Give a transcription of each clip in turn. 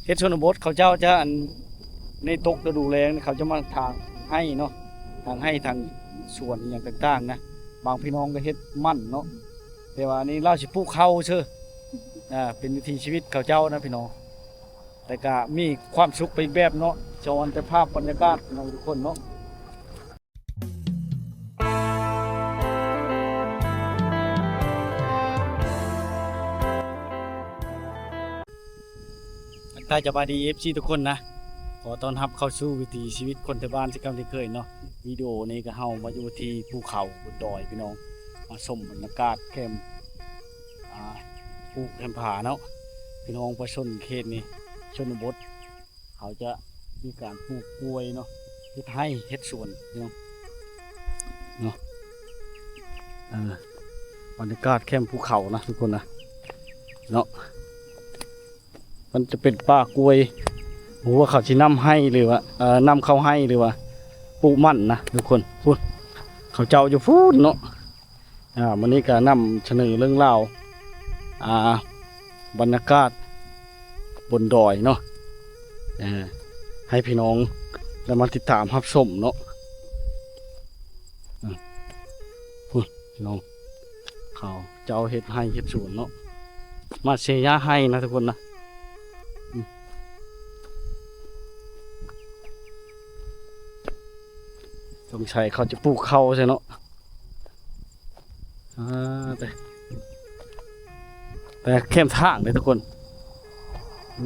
ເຂດຊົນນະບົດເຂົາເຈົ້າຈະ ອັນ ໃນຕົກລະດູແລ້ງເຂົາຈະມາຖາງໄຮ່ເນາະ ຖາງໄຮ່ ຖາງສວນອີ່ຫຍັງຕ່າງໆນະ. ບາງພີ່ນ້ອງກໍເຮັດມັນເນາະ ແຕ່ວ່າອັນນີ້ລາວຊິປູກເຂົ້າເຊີ. ອ່າ ເປັນວິຖີຊີວິດເຂົາເຈົ້ານະພີ່ນ້ອງ ແຕ່ກະມີຄວາມສຸກໄປອີກແບບເນາະ. ສະອອນແຕ່ພາບບັນຍາກາດພີ່ນ້ອງທຸກຄົນເນາະ. ທັກທາຍສະບາຍດີ ເອັຟຊີ ທຸກຄົນນະ ຂໍຕ້ອນຮັບເຂົ້າສູ່ວິຖີຊີວິດຄົນໄທບ້ານເຊັ່ນເກົ່າເຊັ່ນເຄີຍເນາະ. ວິດີໂອນີ້ກໍເຮົາມາຢູ່ທີ່ພູເຂົາບົນດອຍພີ່ນ້ອງ ມາຊົມບັນຍາກາດແຄມ ອ່າ ພູແຄມຜາເນາະ. ພີ່ນ້ອງປະຊາຊົນເຂດນີ້ ຊົນນະບົດ ເຂົາຈະມີການປູກກ້ວຍເນາະ ເຮັດໄຮ່ເຮັດສວນເນາະ ເນາະ. ເອີ ບັນຍາກາດແຄມພູເຂົານະທຸກຄົນນະເນາະ ມັນຈະເປັນປ່າກ້ວຍ ບໍ່ຮູ້ວ່າເຂົາຊິນຳໄຮ່ ຫຼືວ່າ ເອີ ນຳເຂົ້າໄຮ່ ຫຼືວ່າປູກມັນນະທຸກຄົນ. ພຸ້ນ ເຂົາເຈົ້າຢູ່ພຸ້ນເນາະ. ອ່າ ມື້ນີ້ກໍນຳສະເໜີເລື່ອງລາວ ອ່າ ບັນຍາກາດບົນດອຍເນາະ ເອີ ໃຫ້ພີ່ນ້ອງໄດ້ມາຕິດຕາມຮັບຊົມເນາະ. ອືມ ພຸ້ນພີ່ນ້ອງ ເຂົາເຈົ້າເຮັດໄຮ່ເຮັດສວນເນາະ ມາເຊຍາໄຮ່ນະທຸກຄົນນະ. ອືມ ສົງໄສເຂົາຈະປູກເຂົ້າໃສ່ເນາະ. ອ່າ ແຕ່ ແຕ່ແຄມທາງເດ້ທຸກຄົນ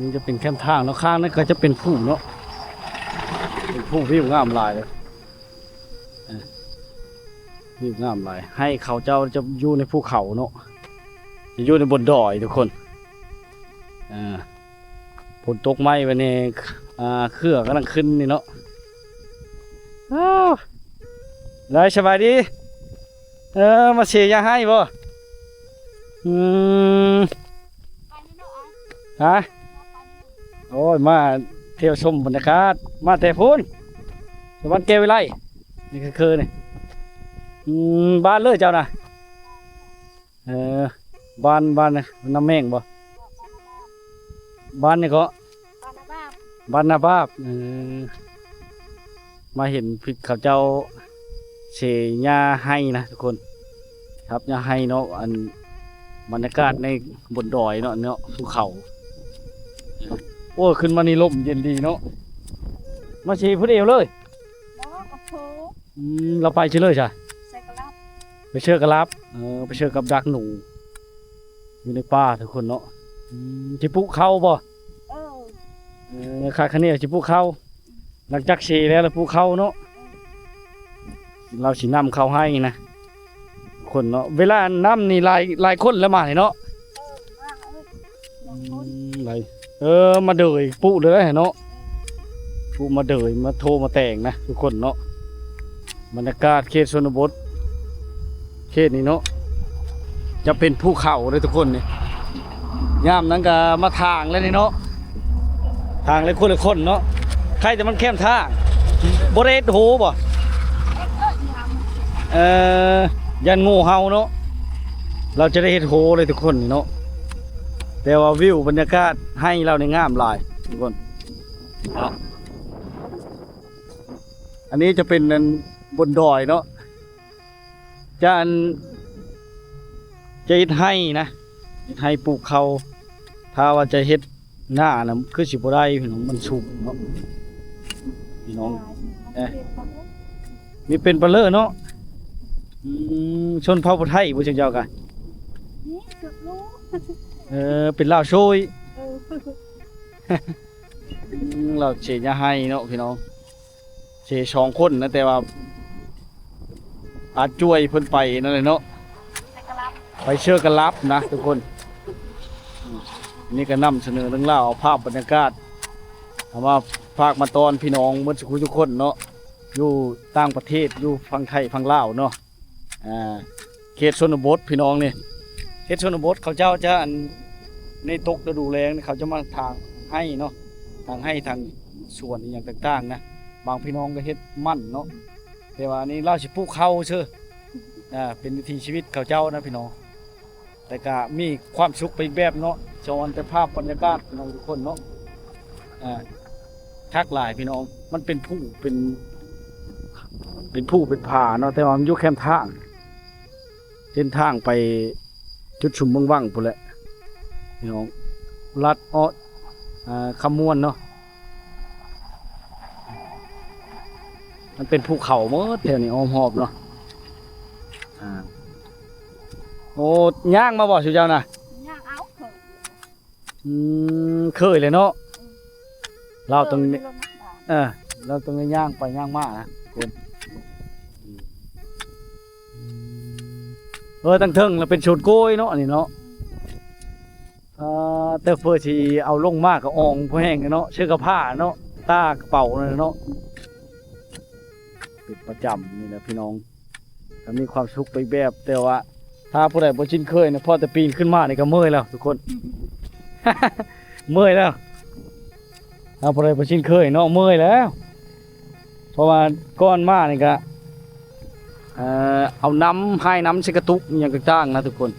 ນີ້ຈະເປັນແຄມທາງເນາະ. ຂ້າງນັ້ນກໍຈະເປັນພູເນາະ ເປັນພູ ວິວງາມຫຼາຍເລີຍ. ເອີ ວິວງາມຫຼາຍ ໄຮ່ເຂົາເຈົ້າຈະຢູ່ໃນພູເຂົາເນາະ ຈະຢູ່ໃນບົນດອຍທຸກຄົນ. ເອີ ຝົນຕົກໃໝ່ບັດນີ້ ອ່າ ເຂື່ອກຳລັງຂຶ້ນນີ້ເນາະ. ອ້າວ ໄດ້ ສະບາຍດີ. ເອີ ມາເຊຍາໄຮ່ບໍ່? ອືມ ຮະ? ໂອ້ຍ ມາທ່ຽວຊົມບັນຍາກາດ ມາແຕ່ພຸ້ນ ສະຫວັນແກ້ວວິໄລ ນີ້ຄືໆນີ້. ອືມ ບ້ານເລີເຈົ້ານະ? ເອີ ບ້ານ ບ້ານນາແມງບໍ່? ບ້ານນີ້ເກາະ ບ້ານນາບາບ ບ້ານນາບາບ. ເອີ ມາເຫັນເຂົາເຈົ້າເຊຍາໄຮ່ນະທຸກຄົນ ຮັບຍາໄຮ່ເນາະ. ອັນ ບັນຍາກາດໃນບົນດອຍເນາະ ເນາະ ພູເຂົາ. ໂອ້ຍ ຂຶ້ນມານີ້ລົມເຢັນດີເນາະ. ມາເຊພຸ້ນເອວເລີຍ? ບໍ່ ກັບໂພ. ອືມ ລາວໄປຊິເລີຍຊະ? ໃສ່ກະລັບ ໄປເຊີກະລັບ. ເອີ ໄປເຊີກັບດັກໜູ ຢູ່ໃນປ່າທຸກຄົນເນາະ. ອືມ ຊິປູກເຂົ້າບໍ່? ເອີ ເອີ ຄາດຄະເນຊິປູກເຂົ້າ ຫຼັງຈາກເຊແລ້ວ ແລ້ວປູກເຂົ້າເນາະ. ເອີ ລາວຊິນຳເຂົ້າໄຮ່ນະ ຄົນເນາະ. ເວລານຳນີ້ຫຼາຍ ຫຼາຍຄົນແລ້ວມານີ້ເນາະ. ເອີ ມາເອີ ອືມ ຫຼາຍ ເອີ ມາເດີຍປຸເລີຍເນາະ ປຸມາເດີຍ ມາໂທມາແຕງນະທຸກຄົນເນາະ. ບັນຍາກາດເຂດຊົນນະບົດ ເຂດນີ້ເນາະ ຈະເປັນພູເຂົາເດ້ທຸກຄົນນີ້. ຍາມນັ້ນກໍມາທາງແລ້ວນີ້ເນາະ ທາງແລ້ວຄົນລະຄົນເນາະ. ໃຄແຕ່ມັນແຄມທາງ ບໍ່ໄດ້ເຮັດໂຫບໍ່? ເອີ ຢ້ານງູເຫົ່າເນາະ ລາວຈະໄດ້ເຮັດໂຫເລີຍທຸກຄົນນີ້ເນາະ. ແຕ່ວ່າວິວບັນຍາກາດໄຮ່ລາວນີ້ງາມຫຼາຍທຸກຄົນເນາະ. ອັນນີ້ຈະເປັນ ອັນ ບົນດອຍເນາະ ຈະ ອັນ ຈະເຮັດໄຮ່ນະ ເຮັດໄຮ່ປູກເຂົ້າ. ຖ້າວ່າຈະເຮັດນານະ ຄືຊິບໍ່ໄດ້ພີ່ນ້ອງ ມັນສູງເນາະ ພີ່ນ້ອງ. ເອີ ມີເປັນປະເລີເນາະ. ອືມ ຊົນເຜົ່າຜູ້ໄທບໍ່ ເຈົ້າກະ? ເອີ ເປັນລາວໂຊຍ. ເອີ ອືມ ລາວເຊຍາໄຮ່ເນາະພີ່ນ້ອງ. ເສຍສອງຄົນນະ ແຕ່ວ່າອາຈວຍເພິ່ນໄປນັ້ນແຫຼະເນາະ ໄປເຊີກະລັບນະທຸກຄົນ. ນີ້ກໍນຳສະເໜີເລື່ອງລາວ ເອົາພາບບັນຍາກາດ ເອົາມາຝາກມາຕ້ອນພີ່ນ້ອງເບິດສູ່ຜູ້ສູ່ຄົນເນາະ ຢູ່ຕ່າງປະເທດ ຢູ່ຝັ່ງໄທຝັ່ງລາວເນາະ. ອ່າ ເຂດຊົນນະບົດພີ່ນ້ອງນີ້ ເຂດຊົນນະບົດເຂົາເຈົ້າຈະ ອັນ ໃນຕົກລະດູແລ້ງເຂົາຈະມາຖາງໄຮ່ເນາະ ຖາງໄຮ່ ຖາງສວນອີ່ຫຍັງຕ່າງໆນະ. ບາງພີ່ນ້ອງກໍເຮັດມັນເນາະ ແຕ່ວ່າອັນນີ້ລາວຊິປູກເຂົ້າເຊີ. ອ່າ ເປັນວິຖີຊີວິດເຂົາເຈົ້ານະພີ່ນ້ອງ ແຕ່ກະມີຄວາມສຸກໄປອີກແບບເນາະ. ສະອອນແຕ່ພາບບັນຍາກາດພີ່ນ້ອງທຸກຄົນເນາະ. ອ່າ ຄັກຫຼາຍພີ່ນ້ອງ. ມັນເປັນພູ ເປັນ ເປັນພູເປັນຜາເນາະ ແຕ່ວ່າມັນຢູ່ແຄມທາງ ເສັ້ນທາງໄປຈຸດຊຸມເມືອງວັງພຸ້ນແຫຼະພີ່ນ້ອງ. ລັດເອາະ ອ່າ ຄຳມ່ວນເນາະ. ມັນເປັນພູເຂົາໝົດແຖວນີ້ອ້ອມຮອບເນາະ. ອ່າ ໂອ້ ຍ່າງມາບໍ່ຊຸເຈົ້ານະ? ຍ່າງເອົາ ອືມ ເຄີຍແຫຼະເນາະ. ລາວຕ້ອງ ເອີ ລາວຕ້ອງໄດ້ຍ່າງໄປຍ່າງມານະ ຄົນ. ເອີ ຕັ້ງເທິງລະເປັນສວນກ້ວຍເນາະ ອັນນີ້ເນາະ. ອ່າ ແຕ່ເພື່ອຊິເອົາລົງມາກໍອ່ອງພໍແຮງເນາະ ເສື້ອກະພ້າເນາະ ຕາກະເປົານັ້ນເນາະ. ເປັນປະຈຳນີ້ແຫຼະພີ່ນ້ອງ ກໍມີຄວາມສຸກໄປແບບ ແຕ່ວ່າຖ້າຜູ້ໃດບໍ່ຊິນເຄີຍນະ ພໍແຕ່ປີນຂຶ້ນມານີ້ກໍເມື່ອຍແລ້ວທຸກຄົນ ເມື່ອຍແລ້ວ. ຖ້າຜູ້ໃດບໍ່ຊິນເຄີຍເນາະ ເມື່ອຍແລ້ວ ເພາະວ່າກ່ອນມານີ້ກະ ເອີ ເອົານ້ຳ ຮາຍນ້ຳໃສ່ກະຕຸກອີ່ຫຍັງຕ່າງໆນະທຸກຄົນ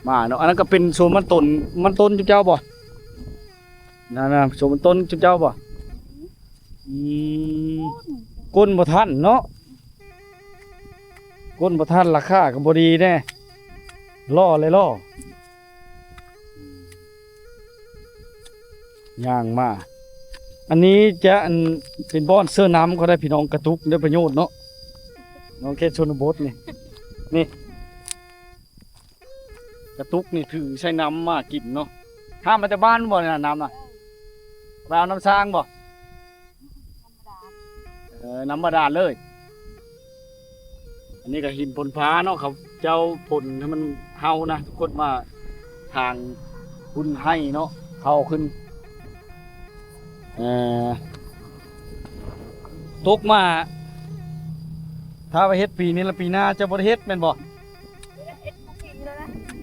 ມາເນາະ. ອັນນັ້ນກໍເປັນສວນມັນຕົ້ນ ມັນຕົ້ນຈຸເຈົ້າບໍ່? ນັ້ນນະ ສວນມັນຕົ້ນຈຸເຈົ້າບໍ່? ອືມ ກົ້ນບໍ່ທັນເນາະ ກົ້ນບໍ່ທັນ ລາຄາກໍບໍ່ດີແດ່ ລໍ້ເລີຍລໍ້. ຍ່າງມາ ອັນນີ້ຈະ ອັນ ເປັນບ່ອນເຊື້ອນ້ຳກໍໄດ້ພີ່ນ້ອງ ກະຕຸກໄດ້ປະໂຫຍດເນາະ ນ້ອງເຂດຊົນນະບົດນີ້ ນີ້ ກະຕຸກນີ້ຖືໃສ່ນ້ຳມາກິນເນາະ. ຫາມາແຕ່ບ້ານບໍ່ນະ ນ້ຳນະ? ໄປເອົານ້ຳສ້າງບໍ່? ເອີ ນ້ຳບາດານເລີຍ. ອັນນີ້ກໍຫີນພົນຟ້າເນາະ ເຂົາເຈົ້າພົນໃຫ້ມັນເຫົ່ານະ ທຸກຄົນ ມາທາງບຸນໄຮ່ເນາະ ເຂົາຂຶ້ນ ເອີ ຕົກມາ ຖ້າວ່າເຮັດປີນີ້ລະ ປີໜ້າຈະບໍ່ໄດ້ເຮັດແມ່ນບໍ່?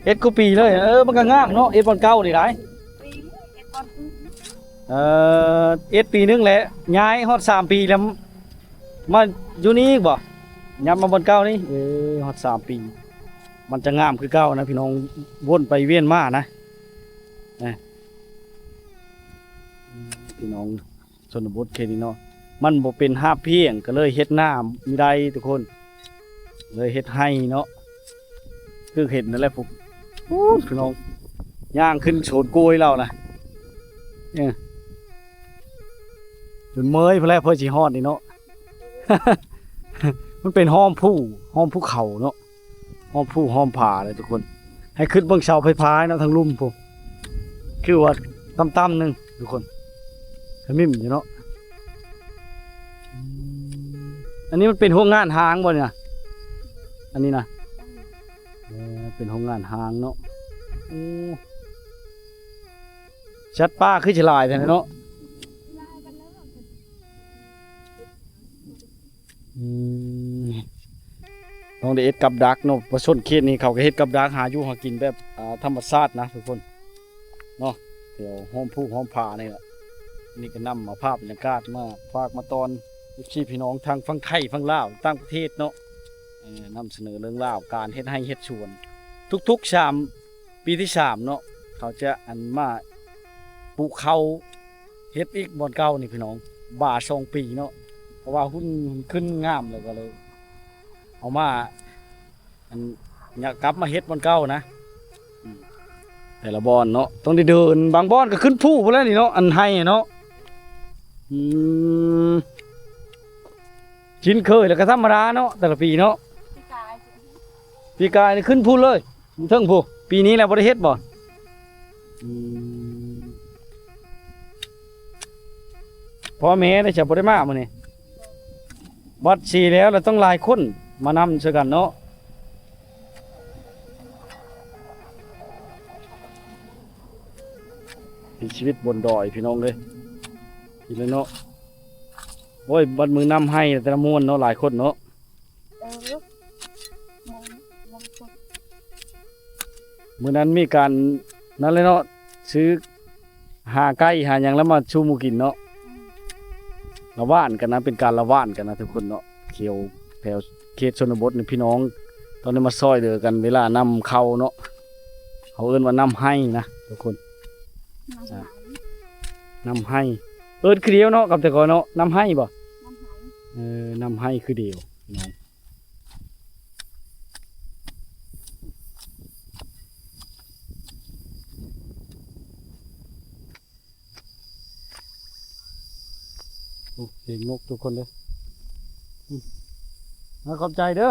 ເຮັດຄູ່ປີເລີຍ. ເອີ ມັນກໍງາມເນາະ ເຮັດບ່ອນເກົ່ານີ້ໄດ໋. ເອີ ເຮັດປີໜຶ່ງແຫຼະ ຍ້າຍຮອດສາມປີແລ້ວ ມາຢູ່ນີ້ອີກບໍ່? ຍັບມາບ່ອນເກົ່ານີ້. ເອີ ຮອດສາມປີ ມັນຈະງາມຄືເກົ່ານະພີ່ນ້ອງ ວົນໄປວຽນມານະ. ພີ່ນ້ອງ ຊົນນະບົດເຂດນີ້ເນາະ ມັນບໍ່ເປັນຮາບພຽງ ກໍເລີຍເຮັດນາບໍ່ໄດ້ທຸກຄົນ ເລີຍເຮັດໄຮ່ເນາະ ຄືເຫັນນັ້ນແຫຼະ. ພຸ້ນ ພຸ້ນ ພີ່ນ້ອງ ຍ່າງຂຶ້ນໂຊນກ້ວຍລາວນະ ເອີ ຈົນເມື່ອຍພຸ້ນແຫຼະ ເພື່ອຊິຮອດນີ້ເນາະ. ມັນເປັນຫ້ອມພູ ຫ້ອມພູເຂົາເນາະ ຫ້ອມພູຫ້ອມຜາເລີຍທຸກຄົນ. ໃຫ້ຂຶ້ນເບິ່ງເສົາໄຟຟ້າເນາະ ທາງລຸ່ມພຸ້ນ ຄືວ່າຕ່ຳໆໜຶ່ງທຸກຄົນ ຂະມິ້ມຢູ່ເນາະ. ອັນນີ້ມັນເປັນໂຮງງານຮ້າງບໍ່ນີ້ນະ? ອັນນີ້ນະ ເອີ ເປັນໂຮງງານຮ້າງເນາະ. ໂອ້ ສັດປ່າຄືຊິຫຼາຍແທ້ເນາະ. ອືມ ຕ້ອງໄດ້ເຮັດກັບດັກເນາະ ປະຊາຊົນເຂດນີ້ເຂົາກໍເຮັດກັບດັກ ຫາຢູ່ຫາກິນແບບ ອ່າ ທຳມະຊາດນະທຸກຄົນເນາະ ແຖວຫ້ອມພູຫ້ອມຜານີ້ແຫຼະ. ນີ້ກໍນຳເອົາພາບບັນຍາກາດມາຝາກມາຕ້ອນ ເອັຟຊີ ພີ່ນ້ອງທາງຝັ່ງໄທຝັ່ງລາວຕ່າງປະເທດເນາະ ເອີ ນຳສະເໜີເລື່ອງລາວການເຮັດໄຮ່ເຮັດສວນ ທຸກໆສາມ ປີທີສາມເນາະ ເຂົາຈະ ອັນ ມາປູກເຂົ້າ ເຮັດອີກບ່ອນເກົ່ານີ້ພີ່ນ້ອງ ບາສອງປີເນາະ ເພາະວ່າຫຸ່ນຂຶ້ນງາມແລ້ວກໍເລີຍເອົາມາ ອັນ ຢາກກັບມາເຮັດບ່ອນເກົ່ານະ. ອືມ ແຕ່ລະບ່ອນເນາະ ຕ້ອງໄດ້ເດີນ ບາງບ່ອນກໍຂຶ້ນພູພຸ້ນແຫຼະນີ້ເນາະ ອັນໄຮ່ເນາະ. ອືມ ຊິນເຄີຍແລ້ວກໍທຳມະດາເນາະ ແຕ່ລະປີເນາະ. ປີກາຍ ປີກາຍນີ້ຂຶ້ນພຸ້ນເລີຍ ເທິງພຸ້ນ ປີນີ້ແຫຼະບໍ່ໄດ້ເຮັດບໍ່? ອືມ ພໍ່ແມ່ໄດ້ ຈະບໍ່ໄດ້ມາມື້ນີ້ ວັດເສຍແລ້ວ ລະຕ້ອງຫຼາຍຄົນມານຳໃສ່ກັນເນາະ. ເປັນຊີວິດບົນດອຍພີ່ນ້ອງເອີຍ ກິນແລ້ວເນາະ. ໂອ້ຍ ບັດມື້ນຳໄຮ່ແຕ່ລະມ່ວນເນາະ ຫຼາຍຄົນເນາະ. ເອີ ມື້ນັ້ນມີການນັ້ນແຫຼະເນາະ ຊື້ຫາໄກ່ຫາຫຍັງແລ້ວມາສູ່ໝູ່ກິນເນາະ. ລະຫວ່ານກັນນະ ເປັນການລະຫວ່ານກັນນະທຸກຄົນເນາະ. ແຖວ ແຖວເຂດຊົນນະບົດນີ້ພີ່ນ້ອງຕ້ອງໄດ້ມາຊ່ອຍເຫຼືອກັນເວລານຳເຂົ້າເນາະ. ເຮົາເອີ້ນວ່ານຳໄຮ່ນະທຸກຄົນ. ນ້ຳໄຮ່ ເອີ້ນຄືດຽວເນາະ ກັບແຕ່ກ່ອນເນາະ ນ້ຳໄຮ່ບໍ່? ນ້ຳໄຮ່ ເອີ ນ້ຳໄຮ່ຄືດຽວ ພີ່ນ້ອງ. ໂອ້ ສຽງນົກທຸກຄົນເດີ. ອືມ ອາ ຂອບໃຈເດີ.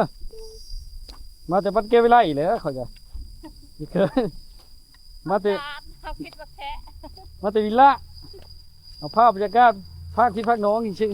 ມາແຕ່ບັດແກ້ວວິໄລແຫຼະ ຂ້ອຍກະ ມາແຕ່ ມາແຕ່ວິລະ ເອົາພາບບັນຍາກາດພາກທີ່ພາກໜອງຊື່.